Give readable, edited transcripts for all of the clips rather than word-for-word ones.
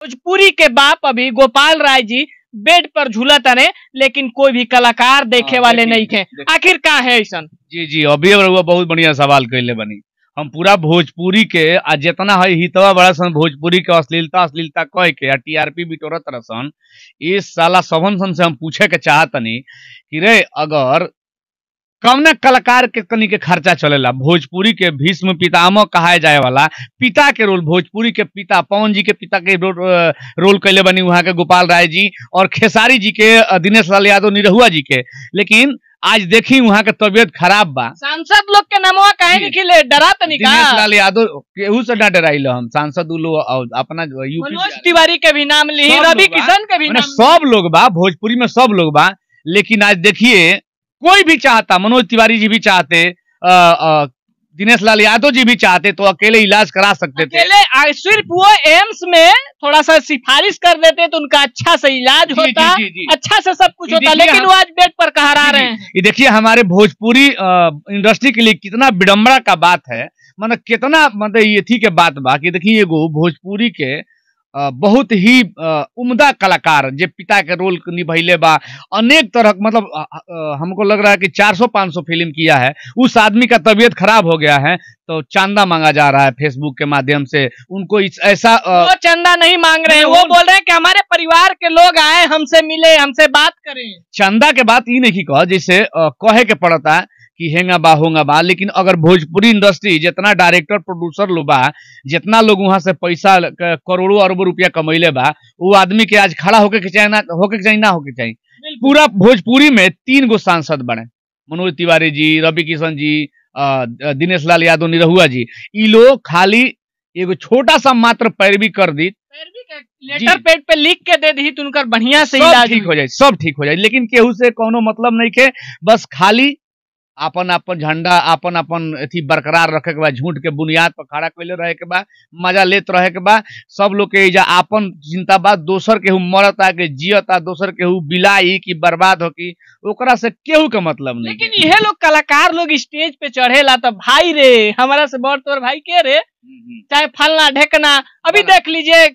भोजपुरी के बाप अभी गोपाल राय जी बेड पर झूलत रहे, लेकिन कोई भी कलाकार देखे वाले नहीं थे। आखिर का है ऐसा? जी जी, अभी रउआ बहुत बढ़िया सवाल कैले बनी। हम पूरा भोजपुरी के आ जितना है हितवा बड़ा सन भोजपुरी के अश्लीलता अश्लीलता कह के आ टीआरपी बिटोरत रसन, इस साला सबन सन से हम पूछे के चाहतनी कि रे अगर कौना कलाकार के कनी के खर्चा चलेला, भोजपुरी के भीष्म पितामह कहा जाए वाला पिता के रोल, भोजपुरी के पिता पवन जी के पिता के रोल कैले बनी वहां के गोपाल राय जी और खेसारी जी के दिनेश लाल यादव निरहुआ जी के, लेकिन आज देखी वहां के तबियत खराब बा। सांसद लोग के नामवा काहे नहीं खिले, डरा तनी का? दिनेश लाल यादव केहू से ना डराइल हम, सांसद लोग अपना यूपी मनोज तिवारी के भी नाम ली, रवि किशन के भी नाम, सब लोग बा भोजपुरी में, सब लोग बा। लेकिन आज देखिए कोई भी चाहता, मनोज तिवारी जी भी चाहते, दिनेश लाल यादव जी भी चाहते तो अकेले इलाज करा सकते थे। अकेले सिर्फ वो एम्स में थोड़ा सा सिफारिश कर देते तो उनका अच्छा से इलाज होता, जी, जी, जी, अच्छा से सब कुछ होता, लेकिन वो आज बेड पर कहा रहे हैं। ये देखिए हमारे भोजपुरी इंडस्ट्री के लिए कितना विडम्बना का बात है, मतलब कितना मतलब ये थी के बात बा कि देखिए एगो भोजपुरी के बहुत ही उम्दा कलाकार जे पिता के रोल निभैले बा, अनेक तरह मतलब हमको लग रहा है कि 400-500 फिल्म किया है, उस आदमी का तबीयत खराब हो गया है तो चंदा मांगा जा रहा है फेसबुक के माध्यम से उनको। ऐसा वो चंदा नहीं मांग रहे हैं, वो बोल रहे हैं कि हमारे परिवार के लोग आए, हमसे मिले, हमसे बात करें। चंदा के बात ये नहीं कह जैसे कहे के पड़ता कि हेंगा बा होंगा बा, लेकिन अगर भोजपुरी इंडस्ट्री जितना डायरेक्टर प्रोड्यूसर लोग बा, जितना लोग वहां से पैसा करोड़ों अरबों रुपया कमैले बा, वो आदमी के आज खड़ा होके के चाहे ना होके के चाहे ना होके चाहिए। पूरा भोजपुरी में 3 गो सांसद बने, मनोज तिवारी जी, रवि किशन जी, दिनेश लाल यादव निरहुआ जी, ई लोग खाली एगो छोटा सा मात्र पैरवी कर दी, लेटर पेड पे लिख के दे दी तो उनका बढ़िया से इलाज ठीक हो जाए, सब ठीक हो जाए। लेकिन केहू से कोनो मतलब नहीं के, बस खाली अपन अपन झंडा अपन अपन अथी बरकरार रखे के बा, झूठ के बुनियाद पर खड़ा कैले रहे के बा, मजा लेत रहे के बा। सब लोग के एजा आपन चिंता बा, दोसर केहू मरता के जियता, दोसर केहू बिलाई की बर्बाद हो की ओकरा से केहू के मतलब नहीं। लेकिन यह लोग कलाकार लोग स्टेज पे चढ़ेला तो भाई रे हमारा से बड़ तोर भाई के रे, चाहे फलना ढेकना। अभी देख लीजिए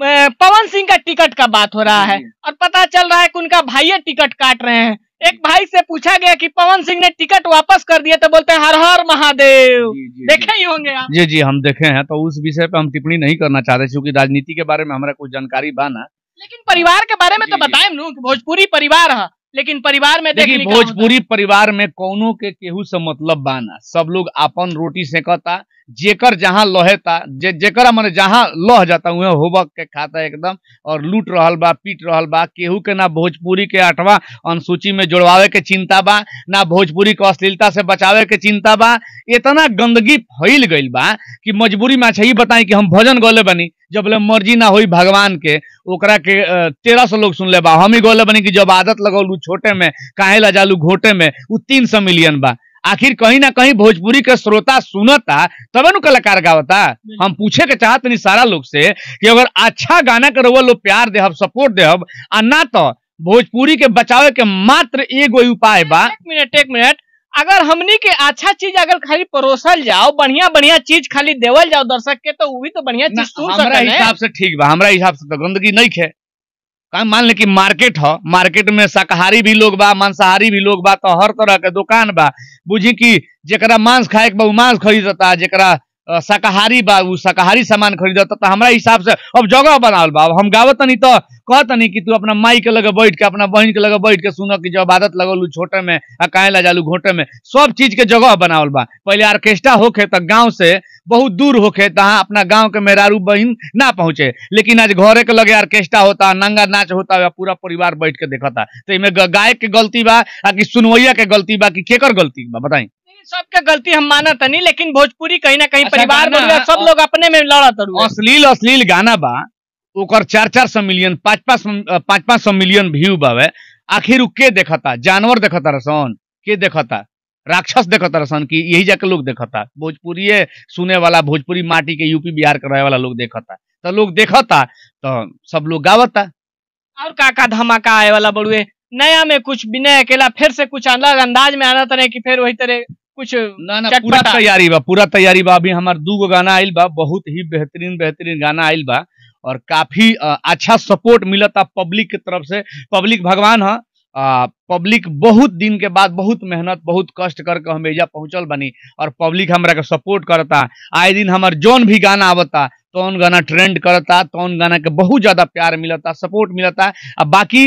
पवन सिंह का टिकट का बात हो रहा है और पता चल रहा है कि उनका भाई टिकट काट रहे हैं। एक भाई से पूछा गया कि पवन सिंह ने टिकट वापस कर दिया तो बोलते हैं हर हर महादेव। देखे ही होंगे आप। जी जी, हम देखे हैं, तो उस विषय पे हम टिप्पणी नहीं करना चाहते क्योंकि राजनीति के बारे में हमारा कुछ जानकारी बा ना, लेकिन परिवार के बारे में तो बताए नू कि भोजपुरी परिवार है, लेकिन परिवार में देखिए भोजपुरी परिवार में कोनो के केहू से मतलब बा ना, सब लोग अपन रोटी सेकता, जेकर जहां लहेता जेकर माने जहां लह जाता उहे होबक के खाता एकदम, और लूट रहल बा, पीट रहल बा। केहू के ना भोजपुरी के 8वां अनुसूची में जोड़वावे के चिंता बा, ना भोजपुरी के अश्लीलता से बचावे के चिंता बा। इतना गंदगी फैल गई बा कि मजबूरी में। अच्छा ये बताई कि हम भजन गौले बनी, जब ले मर्जी ना होई भगवान के ओकरा के 1300 लोग सुन ले बा। हम ही गौले बनी कि जब आदत लगौलू छोटे में काहे ला जालू घोटे में, उ 300 मिलियन बा। आखिर कहीं ना कहीं भोजपुरी के श्रोता सुनता तबे नु कलाकार गावता। हम पूछे के चाहत नहीं सारा लोग से कि अगर अच्छा गाना के रउआ लोग प्यार देहब, सपोर्ट देहब, आ ना तो भोजपुरी के बचावे के मात्र एगो उपाय बा। एक मिनट एक मिनट, अगर हमनी के अच्छा चीज अगर खाली परोसल जाओ, बढ़िया बढ़िया चीज खाली देवल जाओ दर्शक के, तो वो भी तो बढ़िया चीज सुन सकते हैं। हमरा हिसाब से ठीक बा, हमरा हिसाब से तो गंदगी नहीं है। मान ले कि मार्केट हो, मार्केट में शाकाहारी भी लोग बा, मांसाहारी भी लोग बा, तो हर तरह के दुकान बा। बुझी कि जेकरा मांस खाए के बा उ मांस खरीदता, जेकरा शाकाहारी बा उ शाकाहारी सामान खरीदता। तो हमरा हिसाब से अब जगह बनावल बा। हम गावत नहीं तो कहत नहीं कि तू अपना माई के लगे बैठ के, अपना बहन के लगे बैठ के सुन कि जब आदत लगलू छोटे में आ काहे ला जालू घोटे में। सब चीज के जगह बनावल बा। पहले ऑर्केस्ट्रा होखे तो गाँव से बहुत दूर होखे, तहाँ अपना गांव के मेहरारू बहन ना पहुंचे, लेकिन आज घरे के लगे ऑर्केस्ट्रा होता, नंगा नाच होता, पूरा परिवार बैठ के देखता। तो इनमें गायक के गलती बा आ कि सुनवैया के गलती बा कि केकर गलती बा बताई? सबके गलती हम मानत नहीं, लेकिन भोजपुरी कहीं ना कहीं परिवार सब लोग अपने में लड़त। अश्लील अश्लील गाना बा, ओकर 400-400 मिलियन, 500-500 मिलियन व्यू बावे। आखिर के देखता? जानवर देखता रसन, के देखता? राक्षस देखता रसन कि यही जाके लोग देखता? भोजपुरी सुने वाला, भोजपुरी माटी के यूपी बिहार के रहे वाला लोग देखता, तो लोग देखता तो सब लोग गावता। और का का धमाका आए वाला बड़ुए नया में कुछ विनय अकेला फिर से कुछ अलग अंदाज में आना तरह की फिर वही तरह कुछ ना ना पूरा तैयारी बा, पूरा तैयारी बा। अभी हमार 2 गो गाना आयल बा, बहुत ही बेहतरीन बेहतरीन गाना आयल बा। और काफी अच्छा सपोर्ट मिलता पब्लिक के तरफ से। पब्लिक भगवान है, पब्लिक बहुत दिन के बाद बहुत मेहनत बहुत कष्ट करके हम एजा पहुंचल बनी और पब्लिक हमरा के सपोर्ट करता। आए दिन हमार जौन भी गाना आवता तौन गाना ट्रेंड करता, तौन गाना के बहुत ज्यादा प्यार मिलता, सपोर्ट मिलता। अब बाकी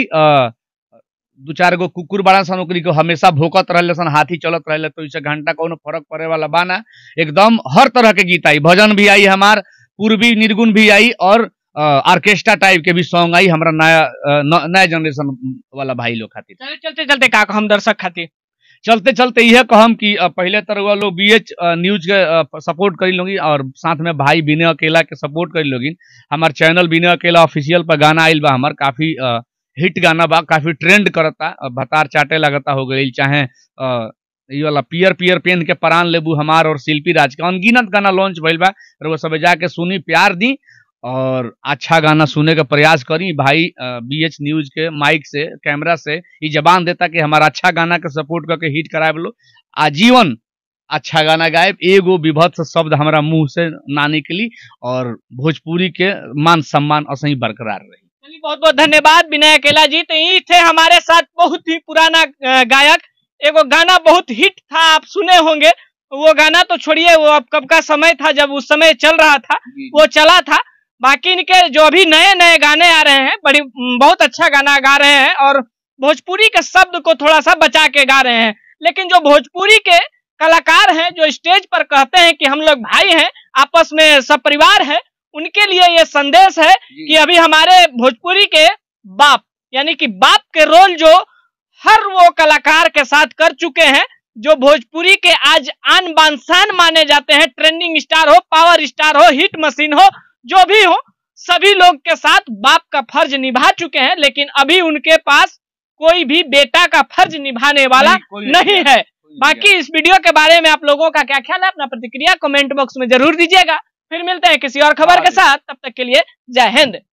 दू चार गो कुकुर बड़ा सन ओकरी को हमेशा भोकत रहले सन, हाथी चलत रहले, तो इसे घंटा कोनो फर्क पड़े वाला बाना। एकदम हर तरह के गीत आई, भजन भी आई, हमार पूर्वी निर्गुण भी आई और ऑर्केस्ट्रा टाइप के भी सॉन्ग आई हमारा नया नया जनरेशन वाला भाई लोग खातिर। चलते चलते का हम दर्शक खातिर चलते चलते यह कहम कि पहले तो लोग बीएच न्यूज के सपोर्ट करी लोगी और साथ में भाई विनय अकेला के सपोर्ट करी लोगी। हमार चैनल विनय अकेला ऑफिशियल पर गाना आयल बा, हमार काफी हिट गाना बा, काफी ट्रेंड करता, भतार चाटे लगता हो गई, चाहे ये वाला पियर पियर पेन के परान लेबू हमार और शिल्पी राज के अनगिनत गाना लॉन्च भइल बा। वो सब जाके सुनी, प्यार दी और अच्छा गाना सुने का प्रयास करी। भाई बीएच न्यूज के माइक से कैमरा से ये जबान देता कि हमारा अच्छा गाना के सपोर्ट करके हिट कराए लो, आजीवन अच्छा गाना गायब, एगो विभत्स शब्द हमारा मुंह से ना निकली और भोजपुरी के मान सम्मान असही बरकरार रही। चलिए, बहुत बहुत धन्यवाद विनय अकेला जी। तो ये थे हमारे साथ बहुत ही पुराना गायक, एगो गाना बहुत हिट था, आप सुने होंगे वो गाना तो छोड़िए, वो अब कब का समय था जब उस समय चल रहा था वो चला था। बाकी इनके जो अभी नए नए गाने आ रहे हैं, बड़ी बहुत अच्छा गाना गा रहे हैं और भोजपुरी के शब्द को थोड़ा सा बचा के गा रहे हैं। लेकिन जो भोजपुरी के कलाकार हैं जो स्टेज पर कहते हैं कि हम लोग भाई हैं, आपस में सब परिवार है, उनके लिए ये संदेश है कि अभी हमारे भोजपुरी के बाप यानी कि बाप के रोल जो हर वो कलाकार के साथ कर चुके हैं जो भोजपुरी के आज आन बान शान माने जाते हैं, ट्रेंडिंग स्टार हो, पावर स्टार हो, हिट मशीन हो, जो भी हो, सभी लोग के साथ बाप का फर्ज निभा चुके हैं। लेकिन अभी उनके पास कोई भी बेटा का फर्ज निभाने वाला नहीं है। बाकी इस वीडियो के बारे में आप लोगों का क्या ख्याल है, अपना प्रतिक्रिया कमेंट बॉक्स में जरूर दीजिएगा। फिर मिलते हैं किसी और खबर के साथ, तब तक के लिए जय हिंद।